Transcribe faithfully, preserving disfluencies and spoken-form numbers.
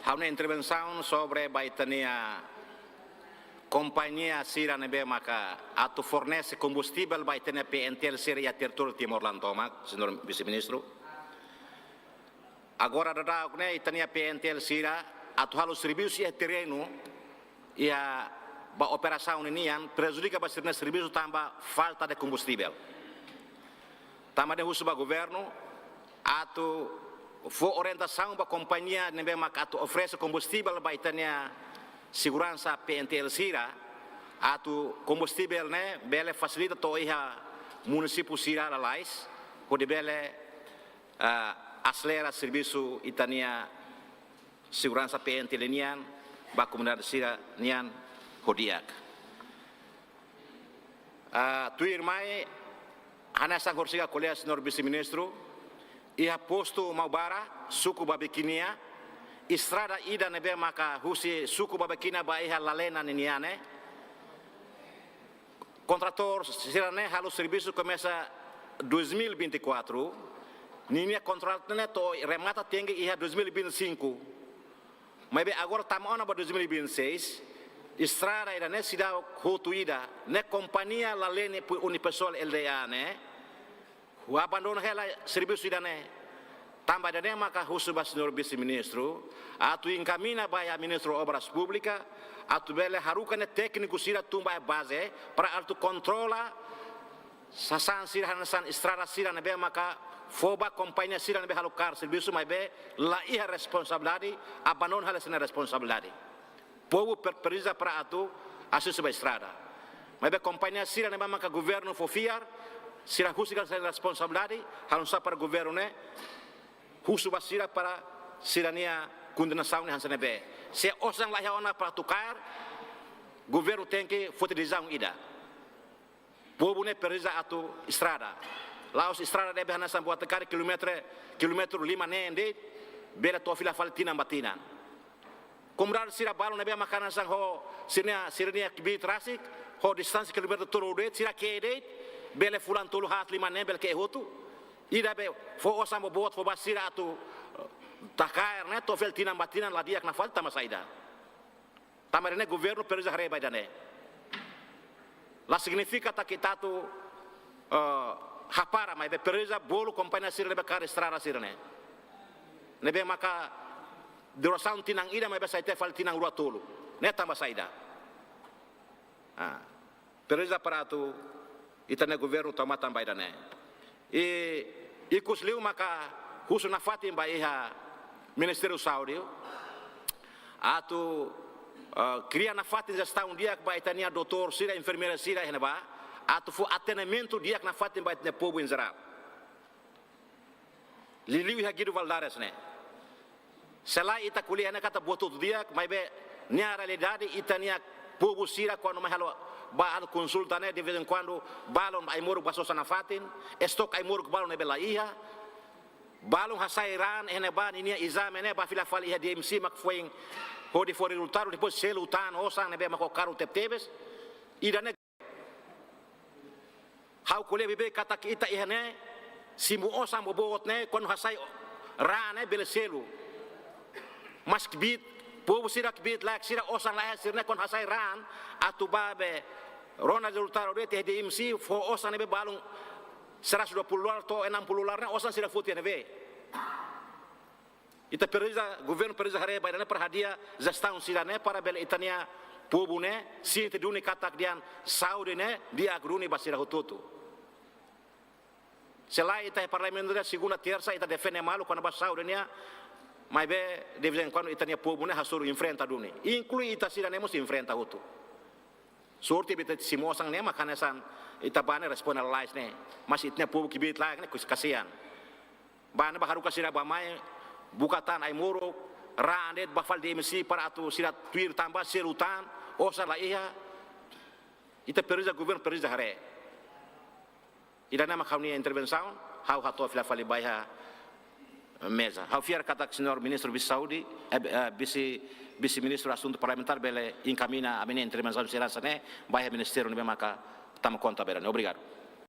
Ha'u-nia intervensaun sobre ba ita-nia kompañia sira ne'ebé maka atu fornese kombustivel ba ita-nia P N T L sira iha territóriu Timor laran tomak, Señór Vise-Ministru. Agora daudaun ne'e ita-nia P N T L sira atu halo servisu iha terrenu, iha ba operasaun ninian, prejudika ba sira-nia servisu tanba falta de kombustivel. Tanba ne'e husu ba governu atu fó orientasaun ba kompañia ne'ebé maka atu oferese kombustivel ba ita-nia seguransa P N T L sira, atu kombustivel ne'e bele fasilita to'o iha munisípiu sira lalais, hodi bele, ah, aselera servisu ita-nia seguransa P N T L nian ba komunidade sira-nian ho di'ak. Ah, tuirmai, hanesan horisehik ko'alia Señór Vise-Ministru, iha postu Maubara, suku Babiquinia, estrada ida ne'ebé maka husi suku Babiquinia ba iha Lalena ninian ne'e, kontratór sira-ne'e halo servisu komesa dois mil e vinte e quatro, ninia kontratu ne'e to'o remata tenke iha dois mil e vinte e cinco. Maibé agora tama ona ba dois mil e vinte e seis, estrada ida-ne'e seidauk hotu ida, ne'e kompañia Lalena Unipessoal Lda ne'e, ha'u abandona hela servisu ida-ne'e. Tanba ida-ne'e maka husu ba Señór Vise-Ministru atu enkamiña ba iha Ministru Obras Públikas, atu bele haruka nia tékniku sira tun ba baze, para atu kontrola sasán sira hanesan estrada sira ne'ebé maka fó ba kompañia sira ne'ebé halo kaer servisu maibé la iha responsabilidade, abandona hela sira-nia responsabilidade. Povu per-, presiza para atu asesu ba estrada. Maibé kompañia sira ne'ebé maka governu fó fiar, sira husik hela sira-nia responsabilidade, halo nu'usá para governu ne'e husu ba sira para sira-nia kondenasaun ne'e hanesan ne'ebé. Se osan la iha ona para atu kaer, governu tenke foti desizaun ida. Povu ne'e presiza atu estrada. La'ós estrada ne'ebé hanesan buat karik kilómetru, kilómetru lima neen de'it, bele to'o fila fali tinan ba tinan. Komunidade sira balun ne'ebé maka hanesan ho sira-nia, sira-nia kbiit rasik, ho distánsia kilómetru tolu de'it, sira ke'e de'it, bele fulan tolu haat lima neen, bele ke'e hotu. Ida be fó osan boboot fó ba sira atu, eh, takaer ne'e, to'o fali tinan ba tinan la di'ak nafatin tanba saida. Tanba ne'e governu presiza haree ba ida-ne'e. La signifika katak ita atu, eh, hapara, maibé presiza bolu kompañia sira ne'ebé kaer estrada sira-ne'e. Ne'ebé maka durasaun tinan ida, maibé sai tiha fali tinan rua tolu. Ne'e tanba saida. Ah. Presiza para atu ita-nia governu tau matan ba ida-ne'e. I, ikus liu maka husu nafatin ba iha Ministériu Saúde atu, eh, kria nafatin jestaun di'ak ba ita-nia doutór sira, enfermeira sira iha ne'ebá, atu fó atendimentu di'ak nafatin ba ita-nia povu em geral. Liuliu iha Guido Valadares ne'e. Se lae ita ko'alia ne'e katak buat hotu di'ak, maibé nia realidade ita-nia povu sira kuandu mai halo ba halo konsulta ne'e, de vez em quando balun ai-moruk ba sosa nafatin, estok ai-moruk balun ne'ebé la iha, balun hasai raan iha ne'ebá ninia ezame ne'e ba fila fali iha D M C mak foin hodi fó rezultadu, depois selu tan osan ne'ebé mak ho karu tebetebes, ida-ne'e Ha'u ko'alia beibeik katak ita iha ne'e, simu osan boboot ne'e, kuandu hasai raan ne'e bele selu. Mas kbiit, povu sira kbiit-laek sira osan la iha sira-ne'e kuandu hasai raan, atu ba be rona rezultadu de'it iha D M C, fó osan ne'ebé balun seratus dua puluh dolar to'o enam puluh dolar ne'e osan sira foti iha ne'ebé. Ita presiza, governu presiza haree ba ida-ne'e para hadi'a jestaun sira-ne'e para bele ita-nia povu ne'e siente duni katak dehan saúde ne'e di'ak duni ba sira hotu-hotu. Se lae ita iha parlamentu ne'e segunda, tersa ita defende malu kona-ba saúde nian, maibé de vez em quando ita-nia povu ne'e hasoru enfrenta duni. Inklui ita sira-ne'e mós enfrenta hotu. Sorte be ita simu osan ne'e mak hanesan ita bá ne'e responde lalais ne'e. Mas ita-nia povu kbiit-laek ne'e kus kasihan. Bá ne'e bá haruka sira bá mai, buka tan ai-moruk, raan de'it bá fali D M C para atu sira tuir tan bá selu tan, osan la iha. Ita presiza, governu presiza haree. Ida-ne'e mak ha'u-nia intervensaun, ha'u hato'o fila fali ba iha meza. Ha'u fiar katak señór Ministru Vise Saúde, eh, eh, Vise, Vise-Ministru Asuntu Parlamentár bele enkamiña ami-nia intervensaun sira hanesan ne'e ba iha ministériu ne'ebé maka tama konta ba ida-ne'e. Obrigadu.